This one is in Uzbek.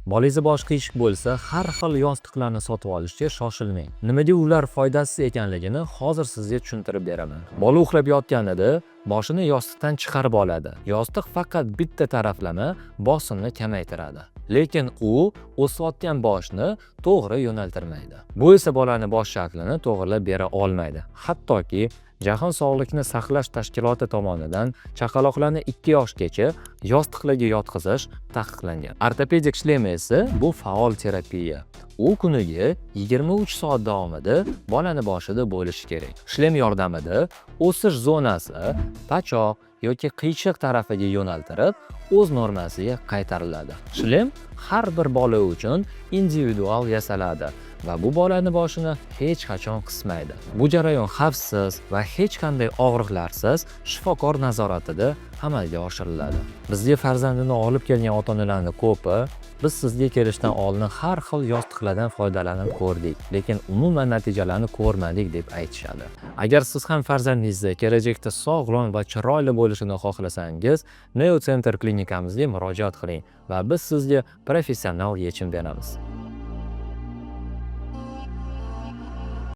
Bolangizni boshi qiyshiq bo'lsa, har xil yostiqlarni sotib olishga shoshilmang. Nimaga ular foydasiz ekanligini hozir sizga tushuntirib beraman. Bola uxlab yotganida boshini yostiqdan chiqarib oladi. Yostiq faqat bitta taraflama bosimni kamaytiradi. Lekin u o'sayotgan boshni to'g'ri yo'naltirmaydi. Bu esa bolani bosh shaklini to'g'rilab bera olmaydi. Hattoki Jahon sog'liqni saqlash tashkiloti tomonidan chaqaloqlarni 2 yoshgacha yostiqlarga yotqizish taqiqlangan. Ortopedik shlem esa bu faol terapiya. U kuniga 23 soat davomida bolani boshida bo'lishi kerak. Shlem yordamida o'sish zonasi pachoq yoki qiyshiq tarafiga yo'naltirib, o'z normasiga qaytariladi. Shlem har bir bola uchun individual yasaladi va bu bolani boshini hech qachon qismaydi. Bu jarayon xavfsiz va hech qanday og'riqlarsiz shifokor nazoratida amalga oshiriladi. Bizga farzandini olib kelgan ota-onalarning ko'pi: "Biz sizga kelishdan oldin har xil yostiqlardan foydalanib ko'rdik, lekin umuman natijalarni ko'rmadik", deb aytishadi. Agar siz ham farzandingizni kelajakda sog'lom va chiroyli bo'lishini xohlasangiz, Neo Center klinikamizga murojaat qiling va biz sizga professional yechim beramiz.